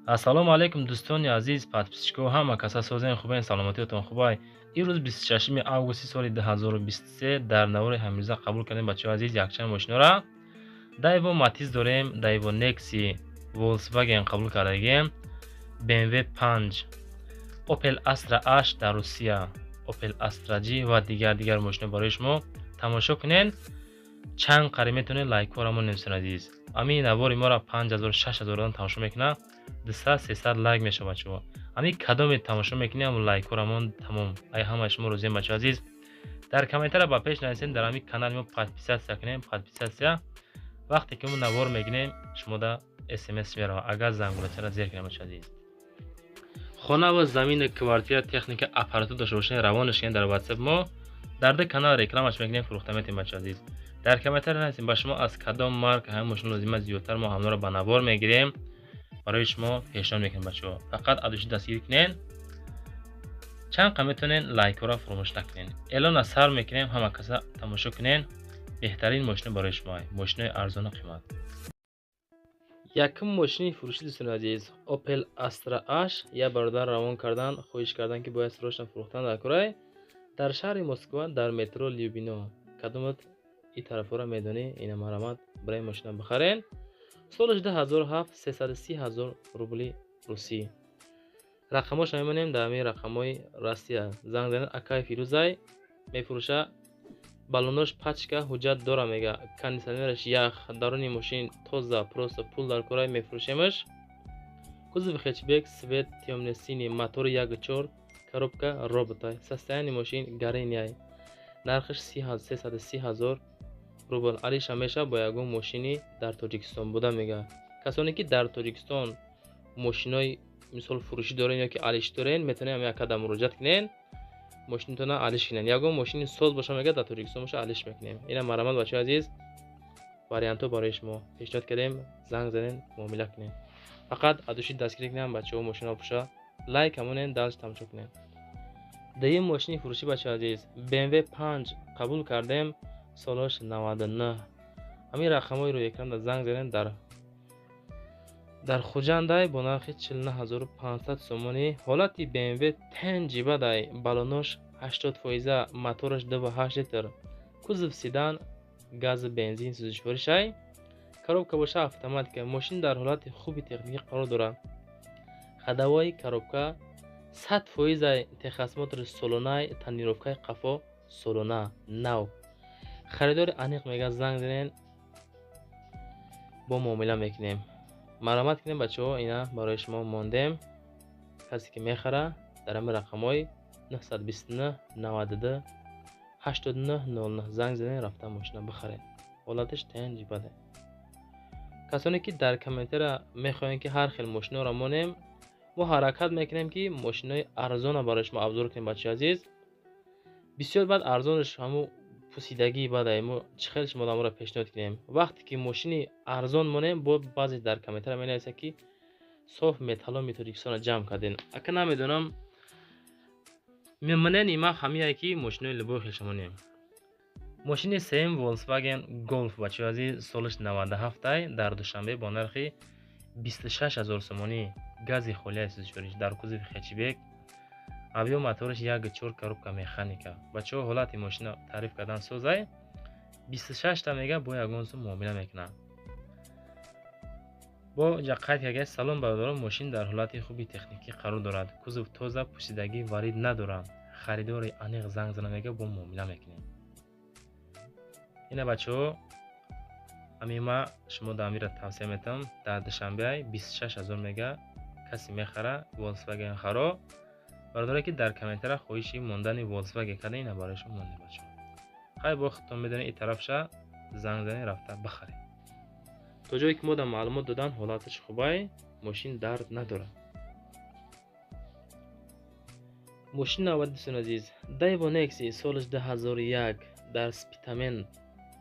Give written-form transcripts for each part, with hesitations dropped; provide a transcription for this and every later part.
Ассалому алайкум, дӯстони азиз, подписчикҳо, ҳама каса созен, хубен, саломатиятон хубай. Имрӯз 26 августи соли 2023 дар навори ҳамирӯза қабул кардем, бачаҳои азиз, якчанд мошинора. Дайво Матиз дорем, Дайво Некси, Volkswagen қабул кардагем, BMW 5, Opel Astra H дар Русия, Opel Astra G ва дигар мошино барои шумо тамошо кунед. Чанд қариб метавонед лайкҳоро мо нависед, азиз. Ҳамин навори моро 5000, 6000 одам тамошо мекунад, 200, 300 лайк мешавад, бачаҳо. Ҳамин кадоме тамошо мекунед, ҳамон лайкҳорамон тамом. Ай ҳамаи шумо розием, бачаҳо азиз. Дар комментария ба пеш нависед, дар ҳамин канали мо подписаться кунед, подписаться. Вақте ки мо навор мегирем, шумода СМС меравад, агар зангулачаро зер кунед, бачаҳо азиз. Хона ва замини, квартира, техника, аппаратура дошта бошед, равонаш кунед дар WhatsApp мо. Дар ду канал рекламаш мекунем, фурӯхта метавонем, бачаҳо азиз. Дар комментария нависед, ба шумо аз кадом марка ҳамин мошин лозим аст, зиёдтар мо ҳамонро ба навор мегирем, барои шумо пешниҳод мекунем, бачаҳо. Фақат адуши дастгирӣ кунед. Чанд қа метавонед лайкҳоро фуромӯш накунед. Эълона сар мекунем, ҳама каса тамошо кунед. Беҳтарин мошино барои шумо, мошинои арзону қимат. Якум мошини фурӯшӣ, дӯстони азиз, Opel Astra H. Як бародар равон кардан, хоҳиш кардан, ки бояд срочно фурӯхтан дар курай дар шаҳри Москва, дар метро Любино. Кадомат ин тарафҳоро медонӣ, ина марҳамат, барои мошина бихарен. Соли 2007, 330 ҳазор рубли русӣ. Рақамҳоша мемонем, дар ҳамин рақамҳои Россия занг занед. Акай Фирӯзай мефурӯша. Баллонош пачка, ҳуҷҷат дора, мега, кондитсионераш ях, даруни мошин тоза, просто пул дар курай, мефурӯшемаш. Кузови хэтчбек, цвет тёмно-синий, мотори 1.4, коробка роботай, состояние мошин горенияй. Нархаш 330 ҳазор рубл. Алиша меша бо ягон мошини дар Тоҷикистон буда, мега. Касоне ки дар Тоҷикистон мошинои мисол фурӯшӣ дорен ё ки алиш дорен, метавонед ҳамин акада муроҷиат кунед, мошинатона алиш кунед. Ягон мошини соз боша, мега, дар Тоҷикистон боша, алиш мекунем. Ина марҳамат, бачаҳои азиз, вариантҳо барои шумо пешниҳод кардем. Занг занед, муомила кунед. Фақат адуши дастгирӣ кунем, бачаҳо. Мошино пуша лайк ҳамонен, дальше тамошо кунед. Дуюм мошини фурӯшӣ, бачаҳои азиз, BMW 5 қабул кардем, солаш 99. Ҳамин рақамҳои рӯи экранда занг занед. Дар Хуҷандай бо нархи 49 500 сомонӣ. Ҳолати BMW тенҷи бадай, баллонош 80 фоиза, мотораш 2,8 литр, кузов седан, гази бензин сӯзишворишай, коробка боша автоматика. Мошин дар ҳолати хуби техникӣ қарор дорад, ходовой, коробка 100 фоизай, техосмотри солонай, тонировкаи қафо солона, нав. Харидори аниқ мега, занг занед, бо муомила мекунем. Марҳамат кунем, бачаҳо, ина барои шумо мондем. Касе ки мехара, дар ҳамин рақамҳои 929 92 89 09 занг занед, рафта мошина бихаред. Ҳолаташ тенҷи баде. Касоне ки дар комментария мехоҳем, ки ҳар хел мошиноро монем, мо ҳаракат мекунем, ки мошинои арзона барои шумо обзор кунем, бачаи азиз. Бисёр баъд арзонаш ҳамун пусидагии бадай, мо чӣ хел шумо аморо пешниҳод кунем? Вақте ки мошини арзон монем, бо баъзе дар комментария менависад, ки соф металломи Тоҷикистонро ҷамъ кардем. Ака, намедонам, мнение ман ҳамияе, ки мошинои любой хелша монем. Мошини сеюм Volkswagen Golf, бачаҳои азиз, солаш 97-ай, дар Душанбе бо нархи 26 ҳазор сомонӣ, гази холияи сӯзишвориш, дар кузови хэтчбек, объём мотораш 1.4, коробка механика. Бачаҳо, ҳолати мошина таъриф кардан созай. 26 та мега, бо ягон сум муомила мекунад. Бо ҷа қайд карда: «Салом, бародарон, мошин дар ҳолати хуби техникӣ қарор дорад, кузов тоза, пӯсидагӣ варид надорад. Харидори аниқ занг зана, мега, бо муомила мекунем». Ина, бачаҳо, ҳамин ма шумо дар амира тавсия метавам. Дар Душанбеай 26 ҳазор мега, касе мехара, Volkswagen харо. Бародаре ки дар комментария хоҳиши мондани Volkswagen карда, ина барои шумо мондем, бачаҳо. Хай, бо худтон медонед, ин тарафша занг занед, рафта бихаред. То ҷое ки мо дар маълумот додан, ҳолаташ хубай, мошин дард надорад. Мошини навбати, дӯстони азиз, Daewoo Nexi, солаш 2001, дар Спитамен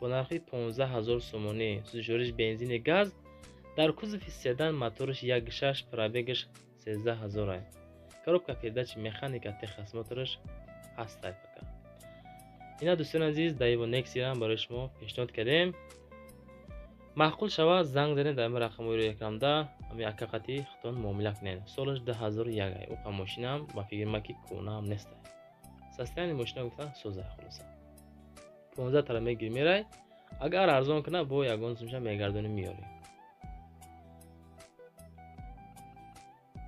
бо нархи 15 ҳазор сомонӣ, сӯзишвориш бензини газ, дар кузови седан, мотораш 1.6, пробегаш 13 ҳазорай, коробка передачи механика, техосмотраш ҳастай пока. Ина, дӯстони азиз, Daewoo Nexi-ро барои шумо пешниҳод кардем. Маъқул шавад, занг занед дар ҳамин рақамҳои рӯи экранда. Ҳами ака қати худтон муомила кунед. Солаш 2001 ай. Уқа мошинаам ба фикри ман ки кӯнаам нестай. Состояние мошина гуфтан созай хулоса. 15 тара мегири мерай. Агар арзон кунад, бо ягон сумша мегардонӣ меёрӣ.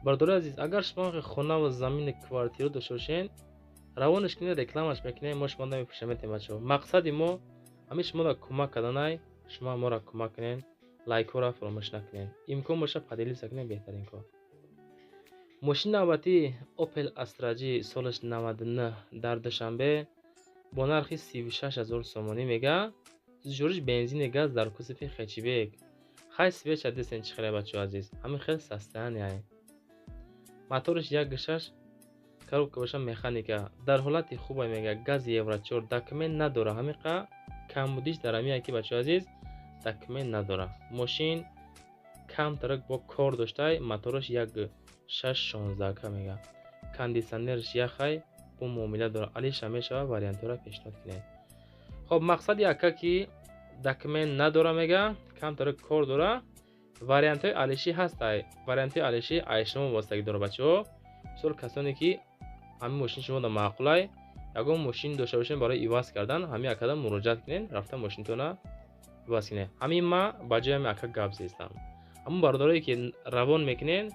Бародари азиз, агар шумо хона ва замини квартира дошта бошед, равонаш кунед, рекламаш мекунед, мо шумо намепӯшем метем бачаҳо. Мақсади мо ҳамин шуморо кӯмак карданай, шумо моро кӯмак кунед, лайкҳоро фаромӯш накунед. Имкон боша поделиться кунед, беҳтарин кор. Мошини навбатӣ Opel Astra G солаш 99 дар Душанбе бо нархи 36 000 сомонӣ мега. Сӯзишвориш бензини газ дар кузови хэтчбек. Хай свеча десен чӣ хеле бачаҳо азиз. Ҳамин хел состояние. Мотораш 1.6, коробка боша механика. Дар ҳолати хубай мега, газ Евро 4, документ надора. Ҳамиқа камбудиш дар ҳамин яки бачаҳо азиз, документ надора. Мошин камтарак бо кор доштай, мотораш 1.6 16 ка мега. Кондитсионераш яхай, бо муомила дора. Алиша мешава, вариантҳоро пешниҳод кунед. Хоб, мақсади ака ки документ надора мега, камтарак кор дора. Вариантҳои алишӣ ҳастай. Вариантҳои алишӣ ай шумо вобастагӣ дора бачаҳо. Мисол касоне ки ҳамин мошин шумода маъқулай, ягон мошин дошта бошед барои иваз кардан, ҳамин акада муроҷиат кунед, рафта мошинтона иваз кунед. Ҳамин ма ба ҷои ҳамин ака гап зестам. Ҳамон бародарое ки равон мекунед,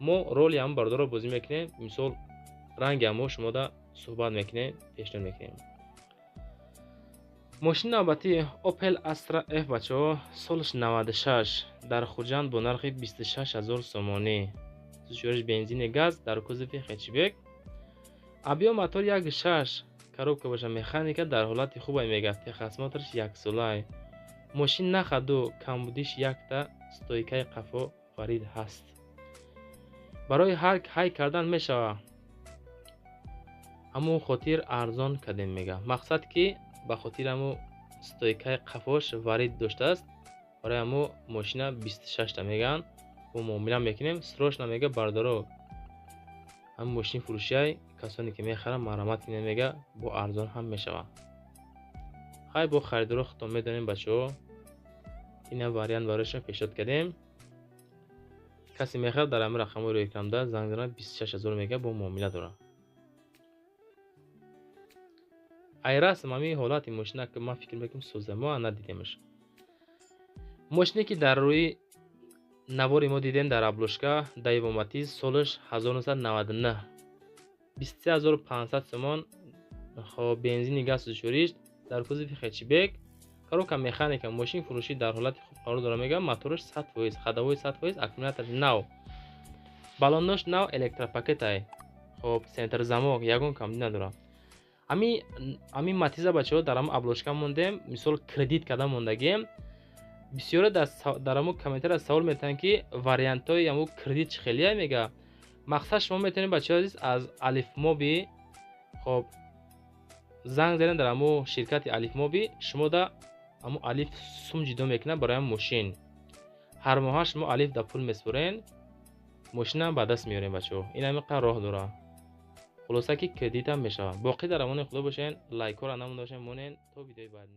мо роли ҳамон бародаро бозӣ мекунем, мисол ранги ҳамо шумода суҳбат мекунем, пешниҳод мекунем. Мошини навбатӣ Opel Astra F бачаҳо, солаш 96 дар Хуҷанд бо нархи 26 000 сомонӣ. Сӯзишвориш бензини газ дар кузови хэтчбек. Объём мотор 1.6, коробка боша механика, дар ҳолати хубай мега, техосмотраш яксолай. Мошин нахаду камбудиш якта стойкаи қафо варид ҳаст. Барои ҳай кардан мешава. Ҳамон хотир арзон кардем мега. Мақсад ки ба хотири ҳамо стойкаи қафош варид доштааст, барои ҳамо мошина 26 та мегӯянд, бо муомила мекунем. Срочно мега бародаро, ҳамин мошини фурӯшиай, касоне ки мехаранд марҳамат кунед мега, бо арзон ҳам мешава. Хай бо харидоро худтон медонем бачаҳо. Ина вариант барои шумо пешниҳод кардем. Касе мехоҳад дар ҳамин рақамҳои рӯи экранда занг занад, 26 000 мега, бо муомила дорад. Ай расм ҳамин ҳолати мошина ки ман фикр мекунам соза, мо надидемаш. Мошине ки дар рӯи навори мо дидем дар обложка Daewoo Matiz солаш 1999 23500 сомон. Хоб, бензини газ сӯзишвориш дар кузови хэтчбек, коробка механика, мошин фурӯшӣ дар ҳолати хуб қарор дора мега, мотораш 100%, ходовой 100%, аккумулятораш нав, баллонош нав, электропакетай. Хоб, центр замок, ягон камбудӣ надора. Ҳамин Матиза бачаҳо дар ҳамон обложка мондем, мисол кредит карда мондагием. Бисёре дар ҳамон комментария савол метаҳанд ки вариантҳои ҳамон кредит чӣ хелия мега. Мақсад шумо метавонед бачаҳо азиз аз Алифмоби, хоб, занг занед дар ҳамон ширкати Алифмоби, шумода ҳамон алиф сум ҷудо мекунад барои ҳамон мошин. Ҳар моҳа шумо алиф да пул месупорен, мошинам ба даст меорем бачаҳо. Ин ҳамин қадр роҳ дорад. Хулоса ки кредитам мешавад. Боқӣ дар амони Худо бошед, лайкҳоро намонда бошед, монед то видеои баъд.